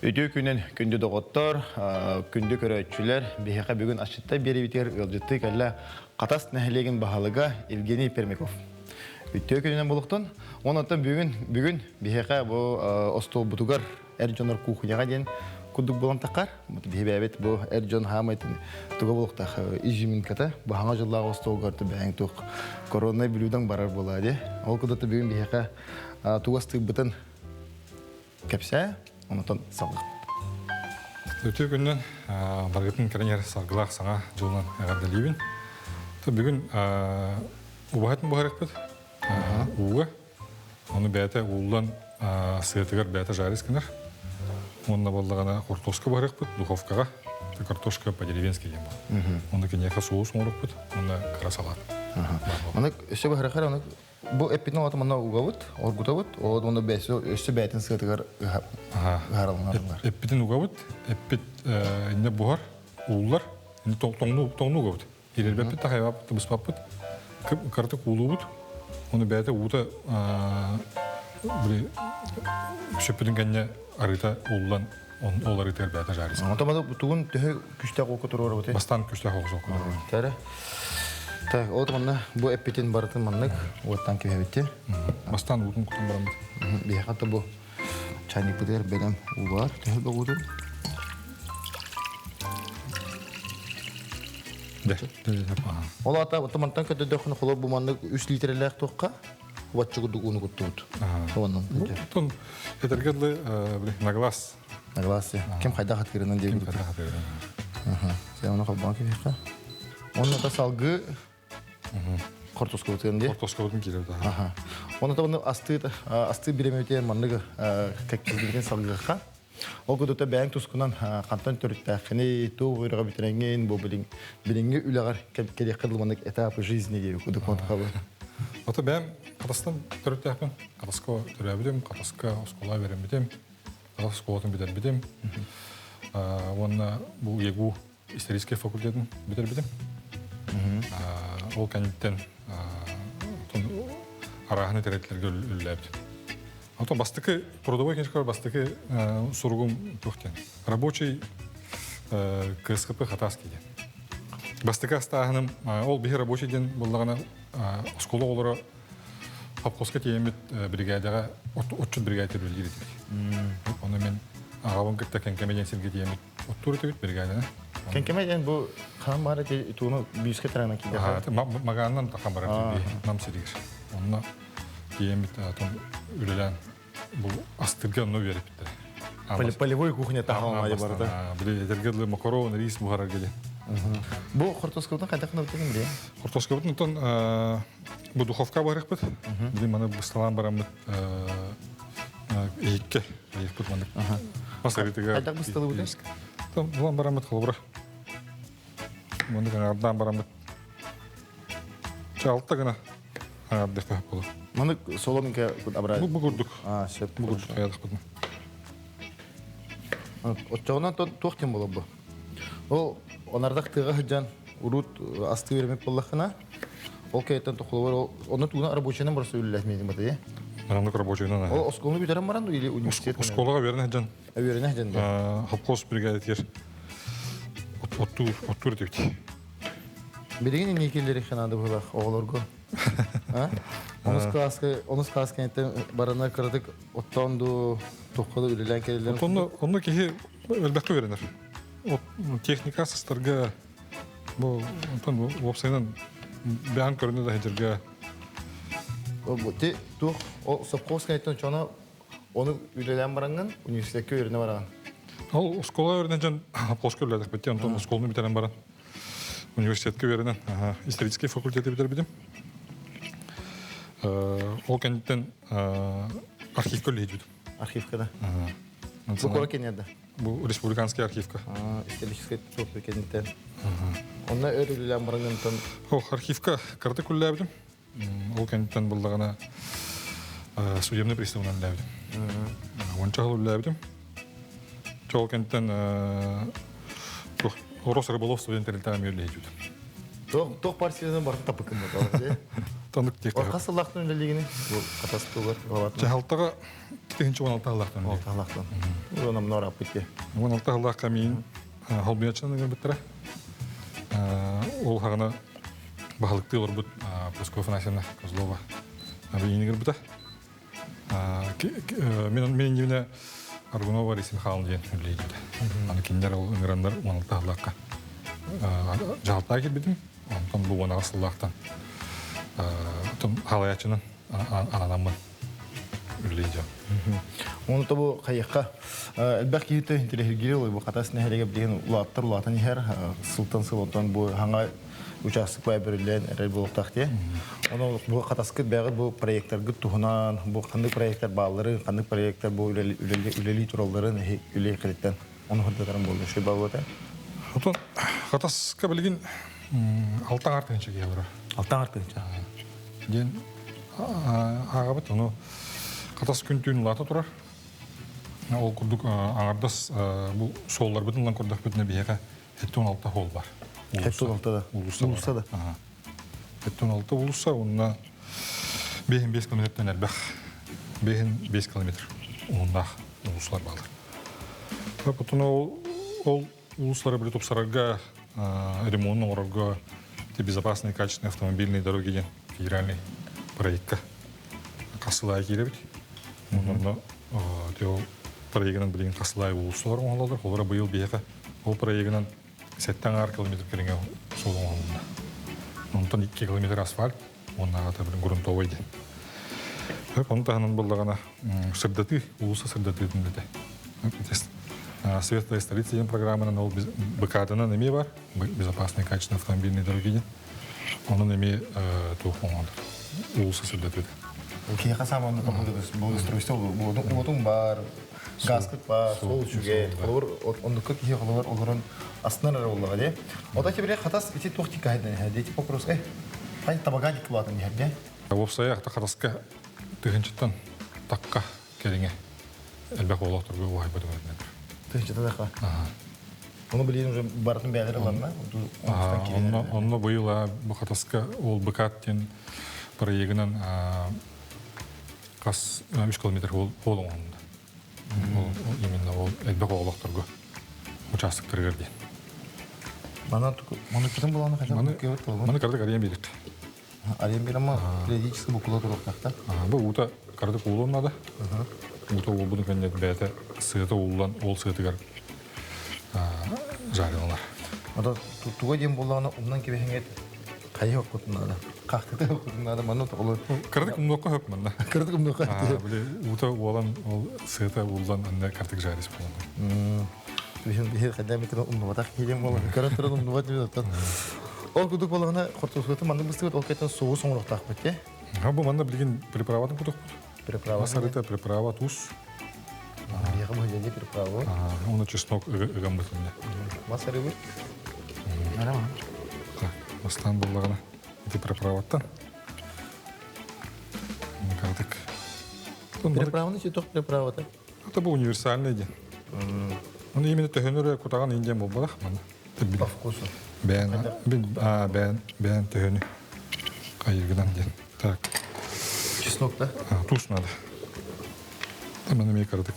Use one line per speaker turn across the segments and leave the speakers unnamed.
Үтүө күнүн күндү доҕоттор, күндү көрөөччүлэр, биһиэхэ бүгүн асчытта биэриибитигэр ыалдьыттыы кэллэ Хатас нэһилиэгин баһылыга Евгений Пермяков. Үтүө күнүнэн булуктун. Онон бүгүн бүгүн биһиэхэ бу остуолбутугар эр дьонор кухняҕа диэн курдук буолан таххар. Биһи бэйэбит бу эр дьон хаамай туга булуктах изюминката бу хаҥа дьыллаах остуолгар бэйэҥ туох коронный блюдаҥ барар буолаа дии. Ол курдук бүгүн биһиэхэ тугас тыырбытын кэпсээ, онтон салгыы.
Үтүө күннэн баргытын кэлэн саргылаах саҥа дьылынан эҕэрдэлиибин. Бүгүн убаһатын буһарыахпыт. Ууга. Ону бэйэтэ ууллан сыатыгар бэйэтэ жарис гынар. Уонна буоллаҕына хортуоска буһарыахпыт духовкаҕа. Картошка по-деревенски диэн буолар. Онно киниэхэ соус оҥорукпут уонна кыра салат.
Аны өссө буһарахар аны бу эппитин оҕото манна угабыт, оргутабыт, ол уонна өссө бэйэтин сыатыгар ыһараланар.
Эппитин угабыт, эппит инне буһар, ууллар, тоҥну тоҥну угабыт. Иирэрбэппит да хайабаппыт да быспаппыт. Кыратык уулуубут. Ону бэйэтэ уута били сөппүтүн кэннэ арыыта ууллан ол арыытыгар бэйэтэ жарится.
Онтон маны тугун төһө күстээх уокка туруорабыт?
Бастаан күстээх уокка туруорабыт.
Тәрэ. Так, ол манна бу эппитин барытын маннык уоттан кэбиһэбит.
Бастаан уутун кутан бараммыт.
Биһиэхэ бу чайникпытыгар бэлэм уу бар. Төһө бөҕүтүн? Ол аата мантан көтөдөхүн холор бу маннык 3 литрэлээх туохха ваччы курдук ууну куттубут. Онон.
Тон этэргэ дылы на глаз.
На глаз. Ким хайдах атыырынан диэн.
Ким хайдах атыырынан.
Сен оны холбоон киһиэхэ. Онно да салгыы хортускабытын дии.
Хортускабытын киирэр да.
Онно да асты асты биремөтен манныгы кэккилбитин салгыахха. Ол кудута бэйэҥ тускунан хантан төрүттээххиний, туох үөрэҕи бүтэрэҥҥин, бу билиҥҥи үлэҕэр кэлиэххэ дылы маннык этапы жизни диэби кудук мантахабы.
Ото бэйэм Хатастан төрүттээхпин. Хатаска төрөөбүтүм, Хатаска оскуола үөрэммитим, Хатас оскуолатын бүтэрбитим. Уонна бу ЕГУ историческай факультетын бүтэрбитим. Ол кэнниттэн арааһыны тэрилтэлэргэ үлэлээбитим. Ото бастакы трудовой книжкабар бастакы суругум туох диэн рабочий КСКП Хатаский диэн. Бастакы астааһыным ол биһи рабочий диэн буоллаҕына оскуола оҕолоро совхозка тиийэммит биригээдэҕэ отчут биригээдэ үлэлиир этибит. Ону мин аҕабын кытта Кэҥкэмэ диэн сиргэ тиийэммит оттуур этибит биригээдэни.
Кэҥкэмэ диэн бу хаан баар эти тууну бүүскэ таранан киирдэ.
Магааннан тахан барар нам сиригэр. Онно тиийэммит үлэлээн бу астырга онно үөрэппиттэр.
Полевой кухня таһаалмайы барыта.
Били этэргэ дылы макарон, рис буһарарга диэн.
Бу хортуоскабытын хайдах гынабытын билиэ?
Хортуоскабытын оттон бу духовка барыахпыт. Били маны бысталаан бараммыт иһиккэ иһикпит маннык. Бас арыытыгар.
Хайдах бысталыбыты?
Булан бараммыт холобура. Маннык аҥардаан бараммыт. Чалта гына аҥардыахтаах буолар.
Маннык соломинка абра.
Бу курдук.
А, сөп.
Бу курдук хайалахпытын.
Оччоҕунан туох диэн буолар бу? Ол онардах тыаҕа сылдьан урут астыы үөрэммит буоллаххына, ол кэйттэн тохоловар онно тууна рабочайынан барса үлэлэһмиэтин батыйа.
Маннык рабочайынан.
Ол оскуоланы бүтэрэн баран или университет?
Оскуолаҕа үөрэнэ сылдьан.
Үөрэнэ сылдьан.
Совхоз бригадатыгар оттуур оттуур этибит.
Билигин инникилери наада быһылаах оҕолорго. Онус класска онус класс кэнниттэн барана кыратык оттоон дуу туохха да үлэлээн кэлэллэр.
Онно онно киһи элбэххэ үөрэнэр. Техника састарга бу онтон уопсайынан бэйэм көрүнэ да сылдьарга
Ти туох ол совхоз кэнниттэн чоно ону үлэлээн бараҥҥын университекка үөрэнэ бараҕын.
Ол оскуола үөрэнэн дьон совхозка үлэлээтэхпит онтон оскуоланы бүтэрэн баран университетка үөрэнэн историческай факультеты бүтэрбитим. Ол кэнниттэн архивка үлэлиибит.
Архивка да? Бу кура кэннэ
Бу республиканский архивка.
Историческай суоппу кэнниттэн. Онно өр үлэлээн баран
Ох, архивка кыратык үлэлээбитим. Ол кэнниттэн буллаҕына судебный приставынан үлэлээбитим. Уонча сыл үлэлээбитим. Ол кэнниттэн Росрыболовство диэн тэрилтэҕэ эмиэ үлэлээбитим.
Туох партиянан барытын таппыккын буолла.
Таннык техника.
Хас сыллаахтан үлэлиигини? Бу Хатас тугар
Дьаһалтаҕа 2016 сыллаахтан.
16 сыллаахтан. Уонна мына ораппыт те.
16 сыллаахха миин холбуйаччынан ыҥырбыттара. Ол хаҕына баһылыктыы олорбут Прасковья Афанасьевна Козлова миин ыҥырбыта. Мин мин иннибинэ Аргунова Лариса Михайловна диэн үлэлиирбитэ. Аны кинилэр ол ыҥыраннар 16 сыллаахха дьаһалтаҕа киирбитим. Онтон бу 18 сыллаахтан халайааччынан ананаммын үлэлиир дьон.
Оны тобу хайыққа элбэх киһи интеллигенция бу Хатас нэһилиэгэ билигин улааттар улаатан иһэр сылтан сыл онтон бу хаҥа учаастак бай бөрүллэн эрэр буолуохтаах дии. Ону бу Хатаскыт бэҕит бу проекттаргыт туһунан бу ханнык проекттар баалларын, ханнык проекттар бу үлэлии туралларын үлэ кэлиттэн ону хырдатарым буолла шүй балуота.
Отон Хатаска билигин алтан артыынча киһи олорор.
Алтан артыынча.
Диэн ааҕабыт ону Хатас күн-түүн улаата турар. Ол курдук аҥардас бу суолларбытын ылан көрдөхпүтүнэ биһиэхэ 76 хуол бар.
76 да.
Улуса
да.
76 улуса уонна 5 километртен элбэх 5 километр уһуннаах улуслар баалар. Потом ол ол улуслары били тупсарарга ремонт оҥорорго безопасные качественные автомобильные дороги диэн федеральный проектка хасылаай киирэбит. Онно ол проегынан билигин хасылаай уулуссалар оҥоһуллаллар. Холобура быйыл биһиэхэ ол проегынан сэттэ аҥаар километр кэриҥэ суол оҥоһулунна. Онтон 2 километр асфальт, уоннааҕыта билин грунтовой диэн. Ону таһынан буоллаҕына сырдатыы, уулусса сырдатыытын үлэтэ. Светлая столица диэн программанан ол БКД-нан эмиэ бар, безопасные качественные автомобильные дороги диэн. Онон эмиэ туох оҥордор, уулусса сырдатыыта.
Киһиэхэ саамай благоустройство уотуҥ баар, газкыт баар, суол үчүгэй. Холобур, оннукка киһи холобур олорон астынан эрэ буоллаҕа дии. Ота тибире Хатас ити туох тиккаһайдан иһэр дии, вопрос, э, хай табага диккулаатын иһэр дии.
Уопсайа Хатаска тыһынчыттан такка кэриҥэ элбэх олохторго уһайбат көрүнэр.
Тыһынчыттан такка. Ону билигин уже барытын бэйэлэр ыланна.
Онно онно быйыл бу Хатаска ол БКАТ диэн проегынан хас 3 километр хол оҥоһунна. Ол именно ол элбэх оҕолохторго участоктарыгар диэн.
Мана маны кытын буланы хотя
Маны маны кардык арыйан биэрик.
Арыйан биэрама периодически букула туруохтаахта.
Бу уута кардык уулуон надо. Уута уулбутун кэннэ бэйэтэ сыата ууллан ол сыатыгар жариланар.
Ата туга диэн буоллаҕына умнан кэбиһэҥҥит хайа оккутун наада. Хахтыта оккутун наада манна тоҕолор.
Кырдык умнуохха хөп манна.
Кырдык умнуохха.
Били уута уолан ол сыата ууллан анна картык жарис буолан.
Биһин биһи хайда битин умнубатах киһи буолан көрөн туран умнубат диэн Ол кудук буоллаҕына хортуускатын маннык быстыбыт ол кайтан соус оҥоруохтаахпыт те.
Ха бу манна билигин приправатын кутукпут.
Приправа.
Сарыта приправа туз.
Биһиэхэ бу дьэдьэ приправа.
Уну чеснок ыгаммыт инне.
Мас арыбыт.
Бастаан буоллаҕына ити приправаттан. Картык.
Приправаны чуток приправата.
Это был универсальный день. Он именно төһөнөрө кутаҕан индиан буолбатах манна.
По вкусу.
Бээн, бээн, бээн төһөнү хайыргынан диэн. Так.
Чеснок, да?
Туз надо. Там эмиэ кыратык.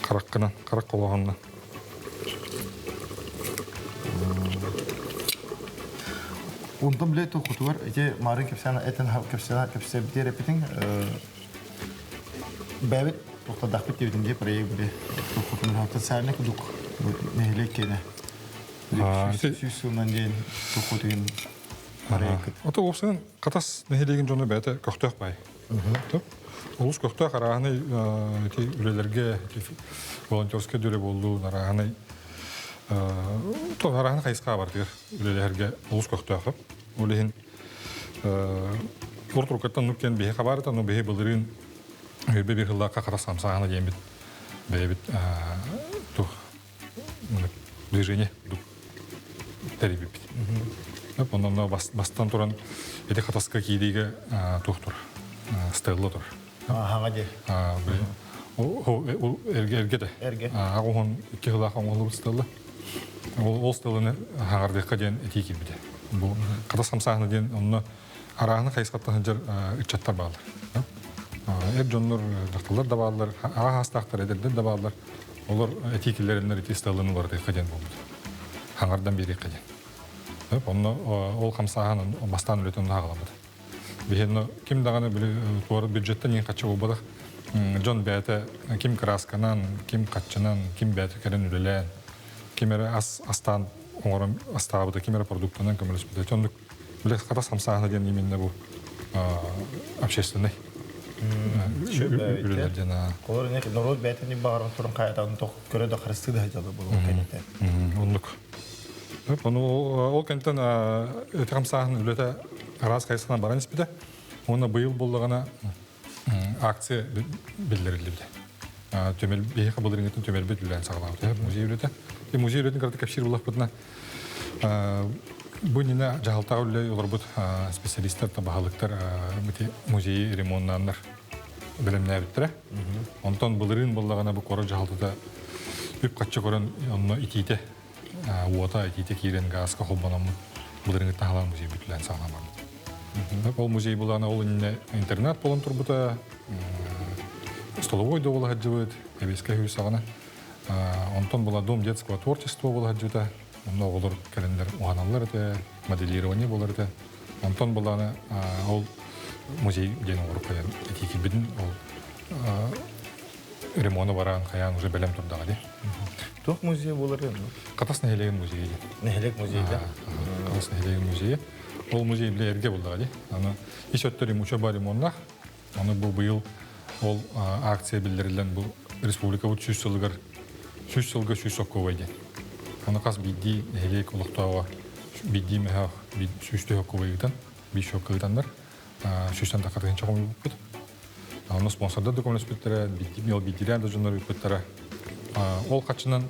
Хараккынан, харак колоһонна.
Онтон биле тухутугар ити марын кэпсээн этен кэпсээн кэпсэбитер эпитиң бэбит туохтардахпыт диэбитин дии проект били тухутун социальный кудук нэһилиэк киэнэ сүүс сылынан диэн тухутугун проект.
Ото уопсайынан Хатас нэһилиэгин дьоно бэйэтэ көхтөөх баай. Олус көхтөөх арааһынай ити үлэлэргэ волонтерскай дүрэ буоллун, арааһынай арааһынай хайысха барытыгар үлэлэһэргэ олус көхтөөх. Ол иһин урут уруккаттан нук диэн биһи хабаарыта, но биһи былырыын өйбө бир сыллаахха Хатас хамсааһына диэммит бэйэбит тух движение тэрийбиппит. Онон бастан туран ити Хатаска киириигэ туох тур стелла тур.
Хаҥа дии.
Эргэ эргэ да.
Эргэ.
Оҕоһун икки сылаах оҥоһуллубут стелла. Ол стелланы хаҥардыахха диэн этии киирбитэ. Бу Хатас хамсааһына диэн онно арааһына хайысхаттан сылдьар ыччаттар бааллар. Эр дьоннор, дьахталлар да бааллар, аҕа хаастаахтар, эдэрдэр да бааллар. Олор этии киллэрэннэр ити ысталыны уларытыахха диэн буолбут. Хаҥардан биэриэххэ диэн. Онно ол хамсааһын бастаан үлэтин онно аҕаламмыт. Биһиэнно ким даҕаны били туора бюджеттан иин хаччы буолбатах. Дьон бэйэтэ ким кыраасканан, ким хаччынан, ким бэйэтэ кэлэн үлэлээн, ким эрэ ас астаан оҥорон астаабыта, ким эрэ продуктанан көмөлөспүтэ. Оннук били хатас хамсааһына диэн именно бу общественный үлэлэр диэн.
Олор норуот бэйэтин баҕаран туран хайатан тох көрө да харыстыы да дьала болуо кэннитэ.
Оннук. Ону ол кэнтэн өтө хамсааһын үлэтэ араас хайысханан баран испитэ. Уонна быйыл буоллаҕына акция биллэриллибитэ. Түмэл биһиэхэ былырыыҥҥыттан түмэлбит үлээн саҕалаабыта музей үлэтэ. Музей үлэтин кытта кэпсиир буоллахпытына бу иннинэ дьаһалтаҕа үлэлии олорбут специалистар, баһылыктар музейы ремоннааннар бэлэмнээбиттэрэ. Онтон былырыын буоллаҕына бу куорат дьаһалтата үп-харчы көрөн онно итиитэ уота итиитэ киирэн гааска холбономмут былырыыҥҥыттан халаан музей бүтүлээн саҕалаан барбыт. Ол музей булаана ол иннинэ интернат буолан турбута, столовой да буола сылдьыбыт, эбиэскэ үһүс саҕана. Онтон була дом детского творчества буола сылдьыбыта. Онно оҕолор кэлэннэр уһаналлар этэ, моделирование буолар этэ. Онтон булаана ол музей диэн оҥорук хайан этии киирбитин ол ремону бараан хайаан уже бэлэм турдаҕа дии.
Туох музей буолар?
Хатас нэһилиэгин музейа диэн.
Нэһилиэк музейа.
Хатас нэһилиэгин музейа. Ол музей бile эргэ буоллаҕа дии. Аны ис өттө ремуча ремоннах. Аны бу быйыл ол акция биллэриллэн бу республикабыт 100 сылыгар 100 сылга 100 сокковай диэн. Аны хас биирдии нэһилиэк олохтооҕо биирдии мөһөөх 100 төһө ыытан, биир сокка ыытаннар сүүстэн тахха тыһыынча хомуйбуппут. Онно спонсордар да көмөлөспүттэрэ, биирдиилээн да дьоннор ыыппыттара. Ол хаччынан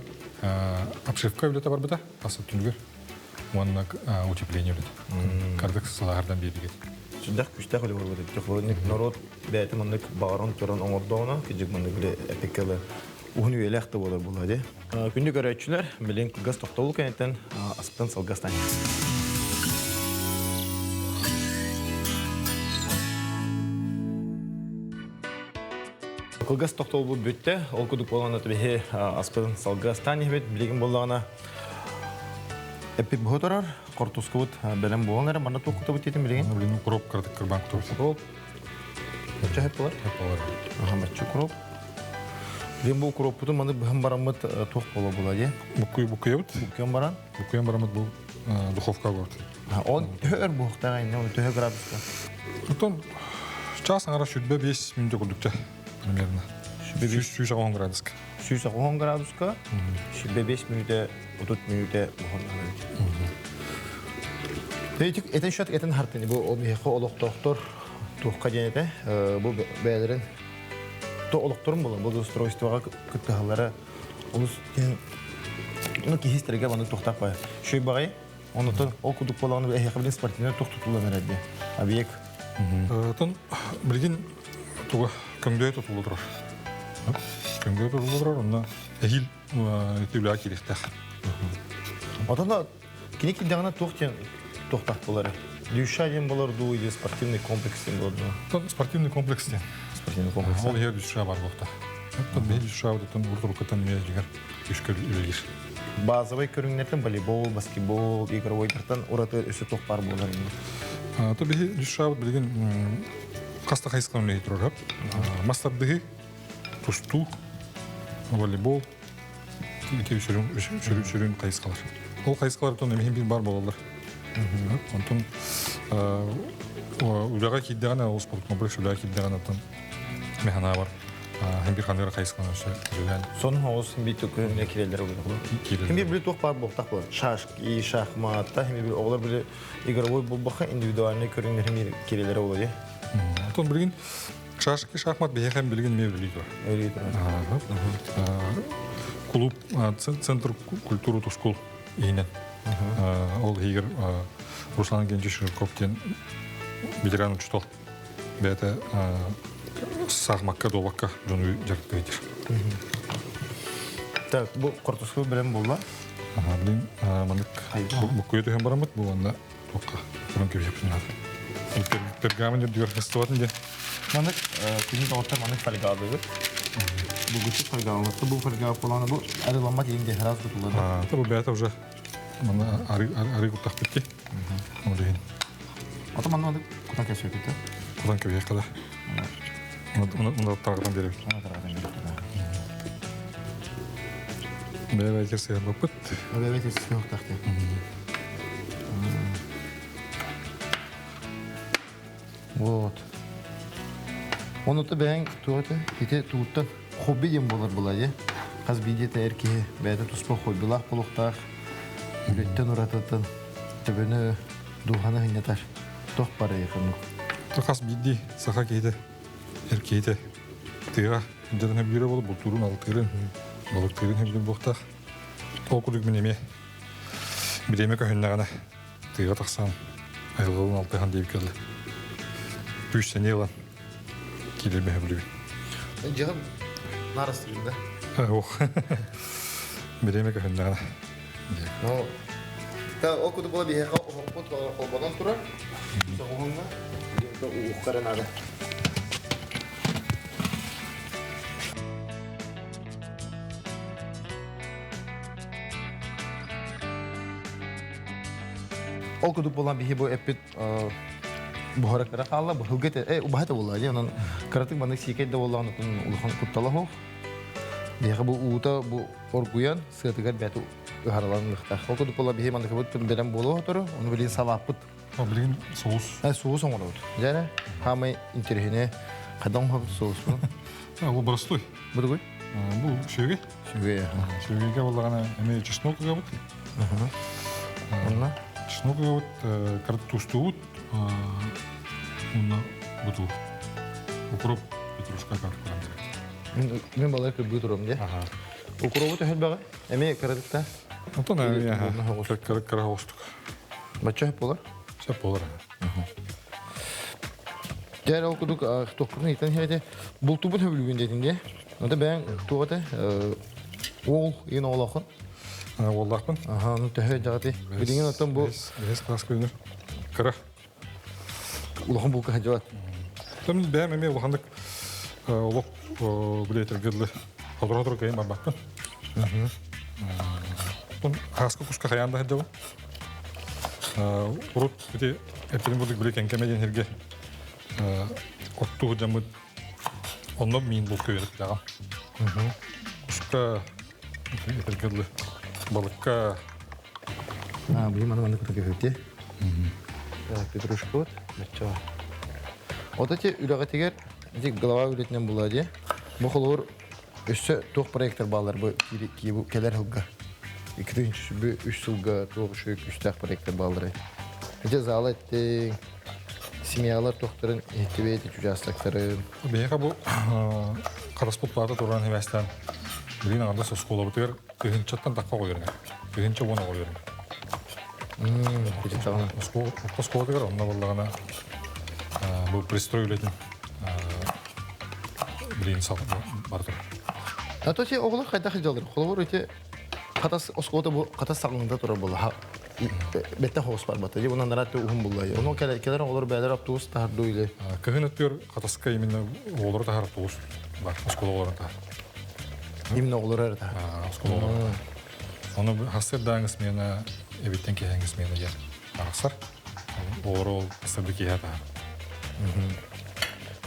обшивка үлэтэ барбыта тас өттүнүгэр уонна утепление үлэтэ. Кардык сылаһардан биэрдигит.
Сүрдээх күстээх үлэ барбыт. Технология народ бэйэтин маннык баҕаран туран оҥордоҕуна, кыдьык маннык үлэ эпиккэлэ уһун үйэлээх да буолар буолла дии. Күндү көрөөччүлэр, билин кылгас тохтобул кэнниттэн аспытын салгастан. Кылгас тохтобул бүттэ. Ол кудук буолан биһи аспытын салгастан иһибит. Билигин буоллаҕына эппит буһа турар, хортускубут бэлэм буолан эрэ манна туох кутабыт диэтим билигин?
Билигин укроп кыратык кырбаан кутабыт.
Укроп. Бачча хэп болар?
Хэп болар.
Аха, бачча укроп. Билигин бу укроппутун маны быһан бараммыт туох буола була дии?
Буккуй буккуйабыт.
Буккуйан баран?
Буккуйан бараммыт бу духовка бар.
Он төһө өр буһуктаах инне, төһө градуска?
Оттон час аңара 25 мүнөтө курдукча примерно. 180 градуска.
180 градуска 25 мүнөтө 30 мүнөтө буһан Этик этен шат этен хартыны бу ол олохтоохтор туохха диэн этэ бу бэйэлэрин то олохторун булан благоустройствоҕа кыттыһаллара олус ну киһи маны туохтаах бай шөй баҕай онутун ол кудук буолаҕына эһиэхэ билин спортивный тух тутуллан эрэрди объект.
Тон билигин туга көҥдөйө тутулла турар. Көҥдөйө тутулла турар, онно эһиил үлэҕэ киириэхтээх.
Отон кини килдэҕинэ туох диэн туохтаах буолар? Дюша диэн болор дуу или спортивный комплекс диэн болор дуу?
Спортивный комплекс диэн.
Спортивный комплекс.
Ол иһэр Дюша бар буолта. Оттон биһи Дюша оттон урутуруккаттан эмиэ дьиҥэр күүскэ үлэлиир.
Базовый көрүҥнэртэн волейбол, баскетбол, игровойдартан ураты өссө туох баар буолар
ини? То биһи Дюшабыт билигин хаста хайысханан үлэлии турар. Мас тардыһыы, тустуу, волейбол, ити сүрүн сүрүн сүрүн хайысхалар. Ол хайысхалартан эмиһин бир бар буолаллар. Онтон үлэҕэ киирдэҕинэ, ол спорткомплекс үлэҕэ киирдэҕинэ, оттон механа бар. Хем бир ханыгар хайысханан өссө үлэлээн.
Сонун оҕус хем бир төккүнэ киреллер olur. Хем бир били туох баар буолтах буолар. Шашки, шахмат, хем бир оҕолор били игровой булбаха индивидуальный көрүҥнэр хем бир киреллер olur.
Онтон билигин шашки, шахмат биһиэхэ билигин эмиэ үлэлии турар.
Үлэлии турар.
Клуб, центр культуры Тускул иһинэн. Ол иһигэр Руслан Генчич Жирков диэн ветеран учутал. Бэйэтэ саахмакка, дуобакка дьону дьарыктыыр.
Так, бу кортуску бэлэм буолла.
Ага, блин, маннык буккуйа түһэн бараммыт, бу уонна туохха туран кэбиһэппин наада. Пергамент үрдүгэр хыстыбатын диэн.
Маннык күнү доҕоттор маннык фольгалыыбыт. Бу гуччу фольгалыты бу фольга буолан бу арыламмат иин диэн раз кутуллар.
А, бу бэйэтэ уже манна арыы куттахпыт ди. Ол иһин.
Ото манна маннык кутан кэсиэпит да?
Кутан кэбиһиэххэ да. Уна тарҕатан биэрэбит.
Уна тарҕатан биэрэбит.
Бэйэ-бэйэтигэр сыһыарбаппыт.
Бэйэ-бэйэтигэр сыһыахтаах Вот. Оны то бэйэҥ туох этэ? Ити тууттан хобби диэн буолар буолаа Хас биирдиэтэ эр киһи бэйэтэ туспа хоббилаах буолуохтаах, үлэттэн уратытын, төбөнү, дууһаны сынньатар туох барай ханнык?
Хас биирдии саха киһитэ, эр киһитэ тыаҕа дьадаҥы бүөрэ буолуп бултуурун, алтыырын, балыктыырын сөбүлүүр буолуохтаах. Ол курдук мин эмиэ бириэмэ көһүннэҕинэ тыаҕа тахсан айылҕалыын алтыһан диэбиккэ дылы күүс сэниэ ылан киирэрбин сөбүлүүбүн.
Дьыһым нарастыгын да?
Ох. Бириэмэ көһүннэҕинэ.
Ну, та ол курдук була биһиэхэ оһохпут холбонон турар. Соҕуһуҥҥа ууххара наада. Ол курдук буолан биһи бу эппит буһара хаалла быһылга э убаһа буолла дии онон кыратык маннык сиикэй да буоллаҕына улахан куттала суох. Биһиэхэ бу уута бу оргуйан сыатыгар бэт ыһаралан ылыахтаах. Ол курдук буолла биһи маннык бэлэм буолуо отору, ону билигин салааппыт.
Билигин соус.
Соус оҥоробут. Дьэ, хаамай интэриэһинэй хайдах оҥоробут соуспун?
Ол боростуой.
Бу тугуй?
Бу сүөгэй.
Сүөгэй.
Сүөгэйгэ буоллаҕына эмиэ чеснок ыгабыт.
Онно?
Чеснок ыгабыт, кырат туустуубут, уонна бутуу. Укроп, петрушка картошка
Мин балай кырбыы турам дии. Укробу төһөлбөҕө? Эмиэ кыратыкта?
Онтон кыра кыра оҕустук.
Бачча сөп буолар?
Сөп буолар.
Дьэ ол курдук туохпутун ыйтан иһэти бултубут хөбүлүүгүн диэтин дии. Ота бэйэҥ туох этэ уол иин оҕолооххун?
Уоллаахпын.
Аха, ону төһө дьаҕати? Билигин оттон бу
Бэһис класс көрүнэр. Кыра.
Улахан булка сылдьыбат.
Там бэйэм эмиэ улаханнык олох билиэтэргэ дылы сотору-сотору кыайан барбаппын. Оттон хааска куска хайаан да сылдьабын. Урут ити эппитим курдук били Кэҥкэмэ диэн сиргэ оттуу сылдьаммыт онно миин булка үөрэппитэҕим. Куска этэргэ дылы балыкка
А, блин, маны маннык кытта Петрушка вот, бачча. Вот эти үлэҕитигэр ити голова үлэтинэн буолаа дии. Бу холобур өссө туох проектор баалар бу кэлэр сылга. 2003 сылга туох үчүгэй күүстээх проектор бааллар. Ити зала эттиҥ, семьялар туохтарын иһиттибит, участоктарын.
Биһиэхэ бу хараспыт плата туран хибээстээн билигин аҥардас оскуолабытыгар тыһыынчаттан тахха оҕо үөрэнэр. 1010 оҕо үөрэнэр. Оскуолатыгар онно буоллаҕына бу пристрой үлэтин билигин бара турар.
А то оҕолор хайдах сылдьаллар? Холобур ити хатас оскуолата бу хатас саҕаҥда турар буолла. Бэттэх оҕус барбата. Дии онон нараат уһун булла. Ону кэлэр оҕолор бэйэлэр автобус таһар дуу или?
Кыһын өттүгэр хатаска именно оҕолору таһар автобус бар. Оскуола оҕолорун таһар.
Именно оҕолору эрэ таһар.
Оскуола оҕолорун. Ону хастырдааҥы смена, эбиттэн киэһээҥҥи смена диэн арахсар. Оҕолору ол сырдык киэһэ таһар.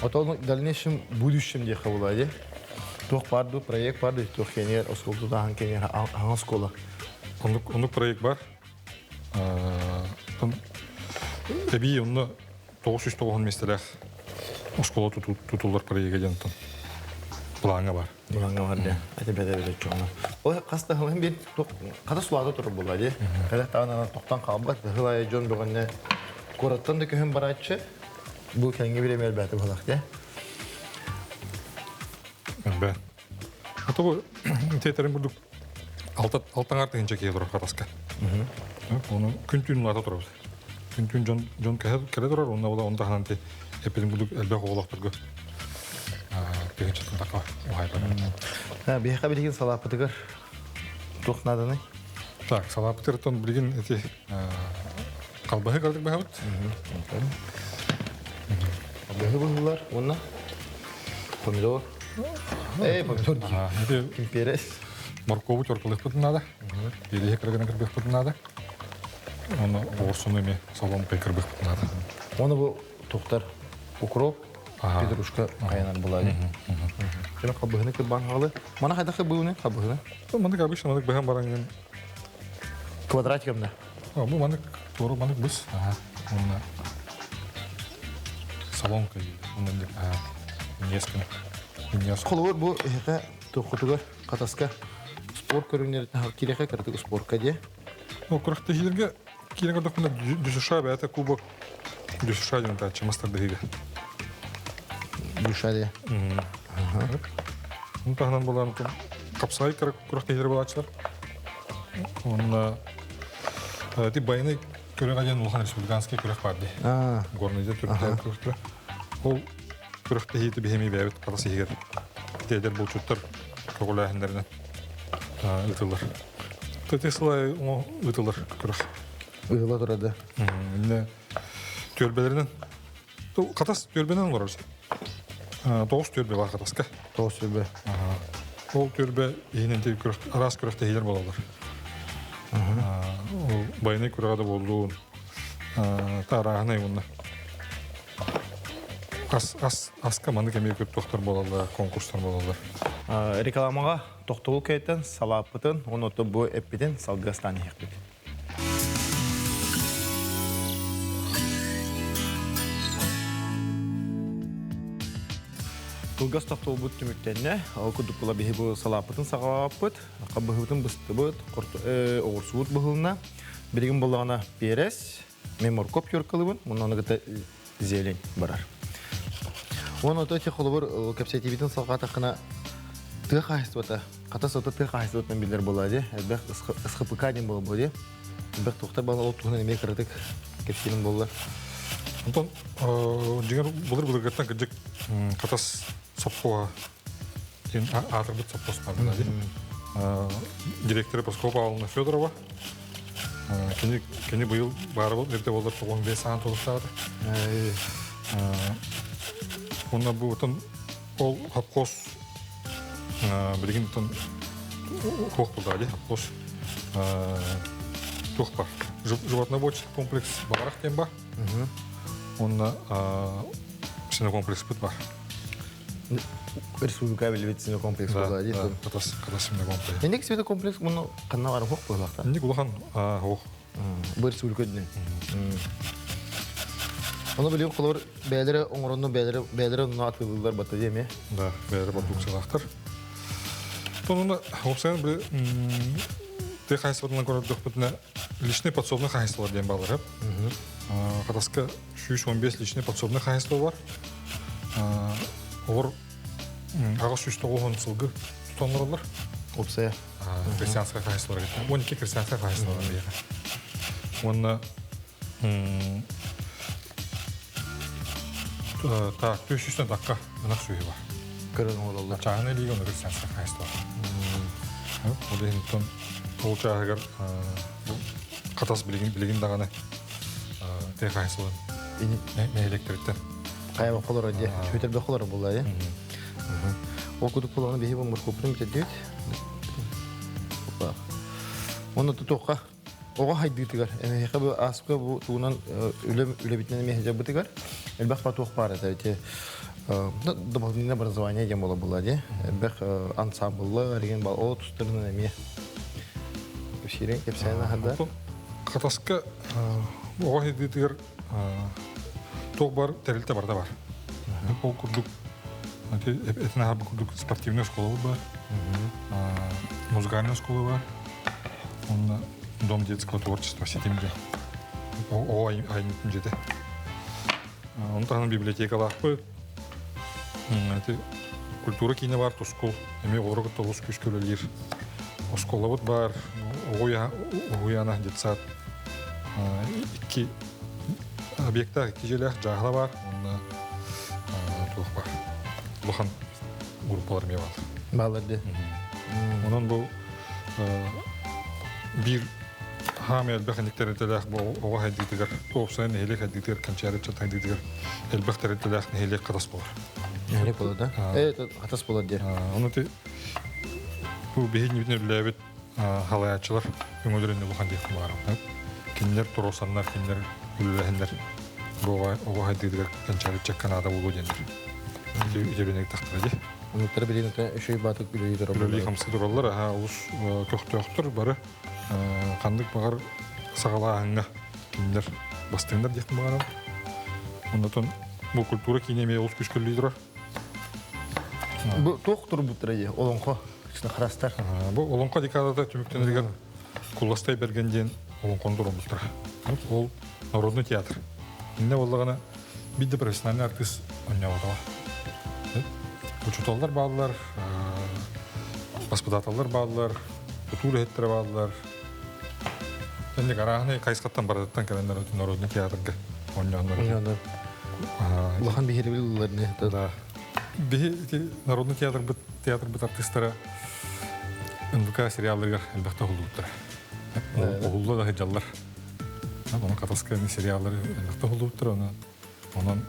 Отон в дальнейшем будущем диэххэ буолаа дии. Туох баар дуу, проект баар дуу, туох кэнигэр оскуола тутааһын кэнигэр аҥа оскуола.
Оннук, оннук проект бар. Эбии онно 909 миэстэлээх оскуола тутуллар проега диэн плаҥҥа бар.
Плаҥҥа бар дии. Эти бэдэ бэдэ чоҥно. Ол хас да хылын бир хата сулаата турар буолла дии. Кэлэх таҕын тохтон хаалбат. Хыл айы дьон бөҕөннө куораттан да көһөн барааччы. Бу кэлиҥҥи бириэмэ элбээтэ буолах дии.
Элбээн. Ото бу тиэтэрин курдук алтаҥар тыһыынча киһи турар хатаска. Ону күн-түүн улаата турабыт. Күн-түүн дьон дьон кэлэ турар, онно була онно таһынан ти эппитин курдук элбэх оҕолохторго тыһыынчаттан таха уһайбар.
Биһиэхэ билигин салааппытыгар туох нааданый?
Так, салааппытыгар билигин эти халбаһы кырдык баһабыт.
Быһы быһылар уонна помидор. Эй, помидор дии. Кимперес.
Моркуобу чоркалыахпытын наада. Биэриһи кыргынан кырбыахпытын наада. Оны оҕурсуну эмиэ соломкой кырбыахпытын наада.
Оны бу тухтар укроп, петрушка хайанар булаады. Жана хабыһыны кырбан халы. Мана хайда хабыһыны хабыһыны.
Маннык обычно маннык быһан баран
Квадратиком да.
Бу маннык туору маннык быс. Уонна соломка диир. Несколько.
Холобур бу эһэхэ туххутугар Хатаска спорт көрүҥнэриттэн кириэхэ кыратык спортка диэ.
Ну, күрэхтэһиилэргэ киирэн көрдөхпүнэ ДЮСШ бэйэтэ кубок ДЮСШ диэн тааччы мастардыһыыга.
ДЮСШ диэ.
Ну, таһынан буолан хапсаҕай күрэхтэһиилэр буолааччылар. Уонна ти байыны күрэҕэ диэн улахан республиканский күрэх бар дии. Горныйда түрдэ күрэхтэрэ. Ол күрэхтэһиити биһими бэйэбит Хатас иһигэр эдэр булчуттар көҕүлээһиннэринэн ыытыллар. Тете сылай ыытыллар күрэх.
Ыытыла турады.
Инне түөлбэлэринэн Хатас түөлбэнэн олорор. Тоҕус түөлбэ бар Хатаска.
Тоҕус түөлбэ.
Ол түөлбэ иһинэн араас күрэхтэһиилэр буолаллар. Ол байыаннай күрэҕэ да буоллун, таарааһынай уонна ас, ас, аска маннык эмиэ туохтар буолаллар, конкурстар буолаллар.
Рекламаҕа тохтобул кэйтэн салааппытын, уонна бу эппитин салгыы астаан иһиэхпит. Кылгас тохтобулбут түмүктэннэ. Ол курдук була биһи бу салааппытын саҕалаабыппыт, хабыһыбытын быстыбыт, оҕурсубут быһылына. Билигин буоллаҕына перес, Мен моркоп юркалыбын, мунна кытта зелень барар. Уон ото эти холобур кэпсэтиибитин салҕаатаххына тыа хаһайыстыбата, хата сото тыа хаһайыстыбатынан биллэр буолаа дии. Элбэх СХПК диэн буолар буолуо дии. Элбэх туохтар баалар ол туһунан эмиэ кыратык кэпсиирин буоллар.
Онтон дьиҥэр былыр-былыргыттан кырдьык хатас сопхуоһа диэн аатырбыт сопхуос баар дии. Директора Прасковья Павловна Федорова Кини кини быйыл баара эрдэ буоллар 95 саан толуктаабыта. Уонна бу отон ол хопкос билигин отон туох булда дии хопкос туох бар животноводческий комплекс Баҕарах диэн бар. Уонна свинокомплекспыт бар.
Республика билбит свинокомплекс буолла дии.
Катас катас свинокомплекс.
Инник свинокомплекс муну ханна бар хоқ буоллахта.
Инник улахан хоқ.
Бу республика дүнү. Оны билим холор бээлери оҥоронну бээлери бээлери онно атыылыыллар батта диэми.
Да, бээлери продукциялаахтар. Тонуна опсайын били тыа хаһайыстыбатынан көрөрдөхпүтүнэ личный подсобный хаһайыстыбалар диэн баалар. Хатаска 115 личный подсобный хаһайыстыба бар. Олор 890 сылгы тутан
Опсая.
Крестьянское хаһайыстыбалар. 12 крестьянское хаһайыстыбалар биһиэхэ. Уонна так, 400 такка ынах сүөһү бар.
Көрөн оҥороллор.
Чааһынай лига оны крестьянское хаһайыстыба. Ол иһин ол чааһыгар Хатас билигин билигин даҕаны тыа хаһайыстыбатын нэһилиэктэриттэн
хайа холоро дии сүтэрбэ холоро буолла дии ол курдук буоллаҕына биһи бу моркуоппутун бүтэрдибит Онно тутуохха оҕо хайдыытыгар эмиэхэ бу ааспыка бу тугунан үлэ үлэбитинэн эмиэ сылдьарбытыгар элбэх батуох баар этэ ити дополнительное образование диэн буола буолла дии элбэх ансамбллар деген ол тустарынан эмиэ кэпсиирин кэпсээн аһарда
Хатаска оҕо хайдыытыгар туох бар тэрилтэ барда бар. Ол курдук этин аһарбыт курдук спортивная школа бар, музыкальная школа бар, уонна дом детского творчества ситимде. Оҕо айымньытын дьиэтэ. Ону таһынан библиотекалаахпыт. Ити культура киинэ бар, тускул. Эмиэ оҕолору кытта олус күүскэ үлэлиир. Оскуолабыт бар, оҕо уһуйаана детсад. Икки объектаах, икки дьиэлээх дьааһыла бар. Уонна туох бар. Улахан группалар эмиэ бааллар.
Бааллар дии.
Онон бу биир Хаамай элбэх инник тэрилтэлээх бу оҕо хайдыытыгар, уопсайан нэһилиэк хайдыытыгар, кэнчээри ыччат хайдыытыгар элбэх тэрилтэлээх нэһилиэк хатас буолар.
Нэһилиэк буолар да? Хатас буолар диэн.
Ону ти бу биһиги үлэлээбит халаяччылар өҥөлөрүн улахан диэххэ баҕарабын. Кинилэр туруорсаннар, кинилэр үлэлэһэннэр бу оҕо хайдыытыгар кэнчээри ыччакка наада буолуо диэннэр үтүрүнэг тахтара дии.
Онуттара билигин үчүгэй баатык үлэлии тураллар.
Үлэлии хамсыы тураллар, аха олус көхтөөхтөр бары ханнык баҕар саҕалааһыҥҥа кинилэр бастыҥнар диэхпин баҕарабын. Оннотон бу культура киинэ эмиэ олус күүскэ турар.
Бу туох турбуттара дии олоҥхо харастар.
Бу олоҥхо декадата түмүктэнэригэр Кулластай Бэргэн диэн олоҥхону туруорбуттара. Ол народный театр. Иннэ буоллаҕына биир да профессиональный артыыс оонньооботоҕо. Учууталлар бааллар, воспитателлар бааллар, тутуу үлэһиттэрэ бааллар. Инник арааһынай хайысхаттан барытыттан кэлэннэр народный театрга оонньооннор.
Оонньооннор. Улахан биһирэбил ыллар
Да. Биһи ити народный театрбыт театрбыт артыыстара НВК сериалларыгар элбэхтэ уһуллубуттара. Уһулла да сылдьаллар. Онон Хатаска сериаллары элбэхтэ уһуллубуттара, онон онон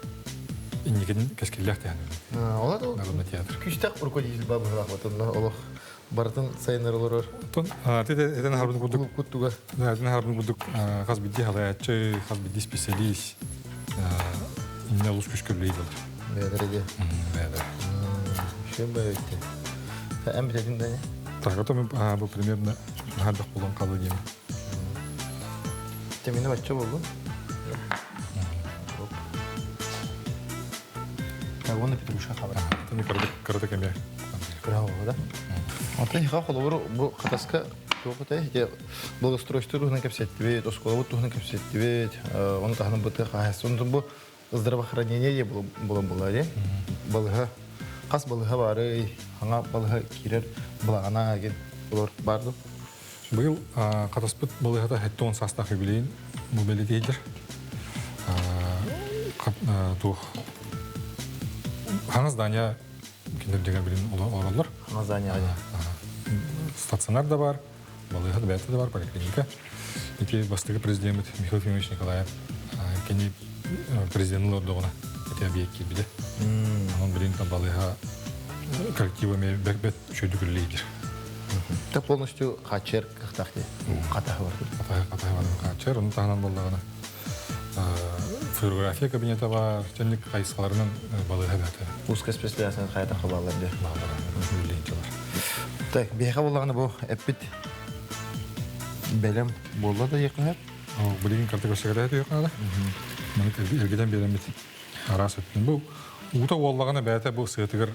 инникитин кэскиллээх тэһэн.
Олар
Народный театр.
Күстэх руководитель ба быһылаах батынна олох барытын сайыннар олорор.
Оттон этен харбын курдук
куттуга.
Этен харбын курдук хас бидди халаяччы, хас бидди специалист инне олус күскөллөй болар.
Бэдэр де.
Бэдэр.
Шөй бэйте. Эм битетин да.
Так, это бу примерно хардах булан калды дейм.
Темини бачча болду. Так, уонна петрушка хабар.
Тани кырдык эме.
Кыра болду да. Онтон иха холобур бу хатаска туох этэй ити благоустройство туһунан кэпсэттибит, оскуолабыт туһунан кэпсэттибит, ону таһынан бытыах хаһайыстыбын бу здравоохранение буолан буолла дии. Балыһа хас балыһа баарый, хаҥа балыһа киирэр былаана ген олор бар ду?
Быйыл Хатаспыт балыыһата 70 саастаах юбилейин бу бэлиэтиир. Туох хаҥас здание кинилэр дьиҥэр билин олороллор.
Хаҥас здание
Стационар да бар, балыыһа да бэйэтэ да бар, поликлиника. Ити бастакы президеммит Михаил Ефимович Николаев кини президенин олордоҕуна ити объект киирбитэ. Онон билин балыыһа коллектива эмиэ бэрт үчүгэйдик үлэлиир.
Та полностью хааччыар кыахтаах дии. Хатаһы бар.
Хатаһы бар хааччыар, ону таһынан буоллаҕына флюорография кабинета бар, тенник хайысхаларынан балыыһа бээтэ.
Узкая специализация хайата хабаллар дии.
Бааллар, үлэлиин
Так, биһиэхэ буоллаҕына бу эппит бэлэм буолла да диэххэ
Билигин карта көрсөкөрө түһүөххэ Маны эргитэн биэрэммит араас өттүн. Бу уута уоллаҕына бэйэтэ бу сыатыгар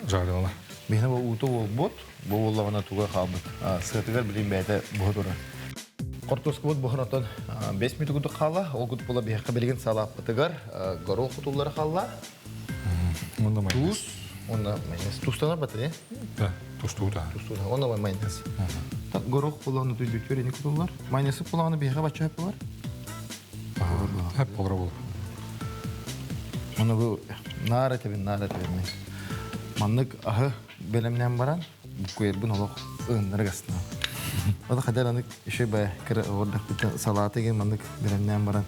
жарилана.
Биһиэнэ бу уута уолбут, бу уоллаҕына туга хаалбыт. Сыатыгар билигин бэйэтэ буһа турар. Хортуоскубут буһан отон 5 мүнөт курдук хаалла. Ол курдук буола биһиэхэ билигин салааппытыгар горох кутуллара хаалла.
Онно майонез.
Туус, онно майонез. Тустанар бата, э?
Да, тустуута.
Тустуута. Онно майонез. Так, горох буланы түндүтүөр ини кутуллар. Майонезы буланы биһиэхэ бачча хөп болар.
Хөп болар болар.
Оны бу наар этебин, наар этебин. Маннык аһы бэлэмнээн баран, буккуйарбын олох ыыннарык астына. Ода хадar анык еще бая кыра оҕордахпыта салааты ген маннык бэлэмнээн баран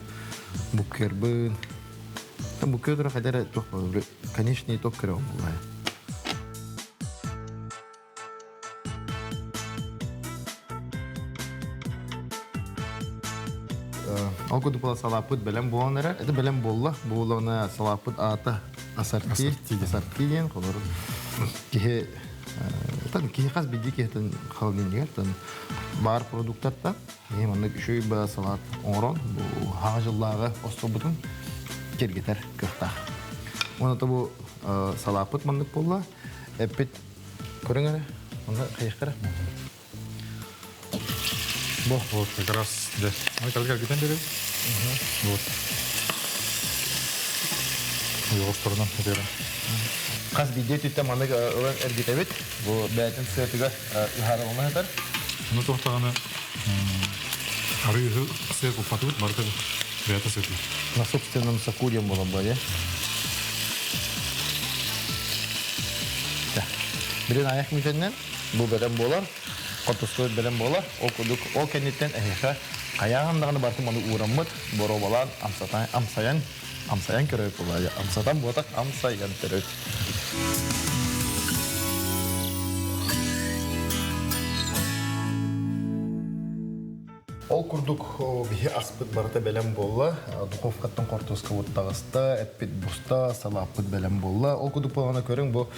буккуйарбын. Буккуйа тура хадar туох конечный итог кыра буолла. Ол курдук була салааппыт бэлэм буолан эрэр. Это бэлэм буолла. Буоллаҕына салааппыт аата ассорти. Ассорти диэн холор киһи киһи хас биирдии киһитин холодильнигар баар продуктартан киһи маннык үчүгэй ба салаат оҥорон бу хаҥа дьыллааҕы остуолбутун киэргэтэр кыахтаах. Уонна бу салааппыт маннык буолла. Эппит көрүҥ эрэ, онно хайыахтара.
Бу вот как раз да. Мы как кэлгитэн берем. Вот. Ойоҕосторунан берем.
Хас биирдии өттүттэн маннык ылан эргитэбит. Бу бэйэтин сыатыгар ыһаарылана сытар.
Ону туохтаҕына арыыһы сыа куппатыбыт барыта бэйэтэ сытыы.
На собственном соку диэн буолан бу Билин аяқ мүтеннен бу бэлэм буолар. Хотустубут бэлэм буолар. Ол курдук ол кэнниттэн эһиэхэ хайаан даҕаны барытын маны уураммыт, боруобалаан амсатан, амсайан, амсайан көрөбүт буолла. Амсатан буотах, амсайан көрөбүт. Ол курдук биһи аспыт барыта бэлэм буолла. Духовкаттан хортуоскабыт таҕыста, эппит буста, салааппыт бэлэм буолла. Ол курдук буолана көрүҥ бу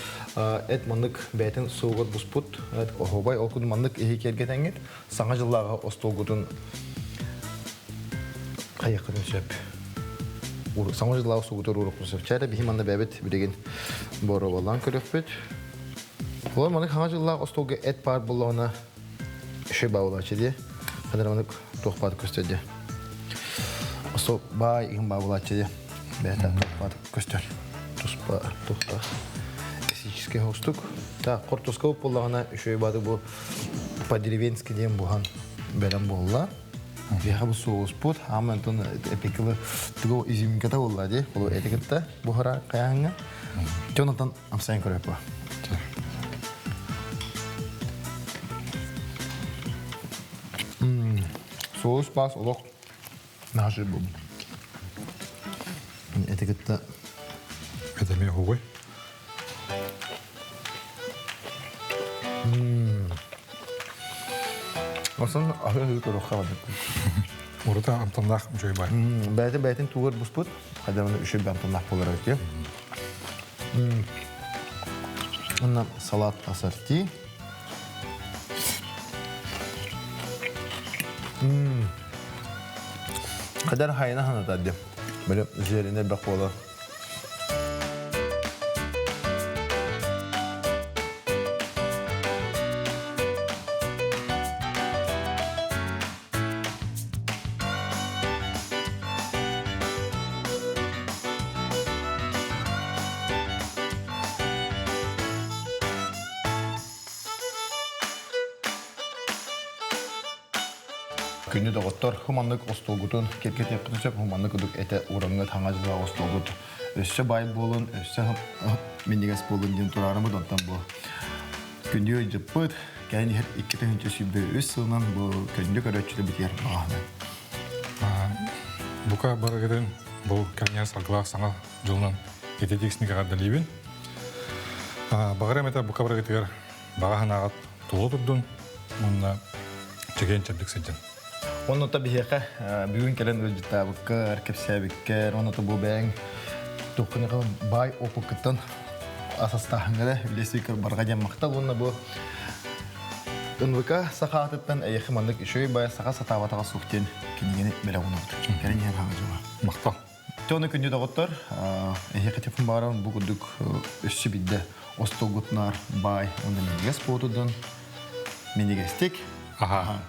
эт маннык бэйэтин суогар буспут оһуобай ол курдук маннык иһи киэргэтэҥҥит саҥа дьыллааҕы остуолгутун хайыаххытын сөп. Саҥа дьыллааҕы остуолгутун уруохпутун сөп. Чээрэ биһи манна бэйэбит билигин боруобалаан көрүөхпүт. Олор маннык саҥа дьыллаах остуолга эт баар буоллаҕына Еще баулаачы дии. Ханар маннык туох баар көстөр дии. Осо баай игин баулаачы дии. Бэйэтэ туох баар көстөр. Туспа туохтаах. Эсический хостук. Так, хортуска буоллаҕына еще баады бу по-деревенски диэн буһан бэлэм буолла. Биһиэхэ бу соуспут, аама онтон эпикылы тугу изюминката буолла дии. Ол эти кытта буһара хайааҥҥа. Дьон онтон Амсайан көрөппө. Соус паас олох наша был. Это кытта
Это эмиэ хугуй.
Осон аһы көрөххө барбыт.
Урута амтаннаах үчүгэй бай.
Бэйэтин бэйэтин тугар буспут, хайдах үчүгэй амтаннаах буолар эбит. Уонна салат ассорти. Кадар хайына ханатар дип. Böyle üzerine бек болар. Күндү доҕоттор, хуманнык остуолгутун киркэтиэххитин сөп, хуманнык кудук этэ ураҥҥыт хаҥас дьылаах остуолгут өссө баай буолун, өссө минньигэс буолун диэн тураарымыт онтон бу күндү ыйдьыппыт, кэлин иһэр 2023 сылынан бу күндү көрөөччүлэрбитигэр баҕаһына.
Бука барыгытын бу кэмҥэ саргылаах саҥа дьылынан ититик эҕэрдэлиибин. Баҕарам этэ бука барыгытыгар баҕа санааҕыт туола турдун уонна чэгиэн-чэбдик сылдьын.
Онно та биһиэхэ бүгүн кэлэн ыалдьыттаабыккар, кэпсээбиккэр, онно бу бэйэҥ туоххунаҕа баай опыккыттан асастааһыҥҥа үлэсикер барҕа диэн махтал уонна бу НВК саха аатыттан эйэхи маннык үчүгэй баай саха сатаабатаҕа суох диэн кинигэни бэлэх уунабыт. Кэлин иһэн хаҥа дьула.
Махтал.
Тону күндү доҕоттор, эһиэхэ телефон бааран бу курдук өссө бидде остолгутунаар баай уонна минньигэс буотудан минньигэстик.
Аха.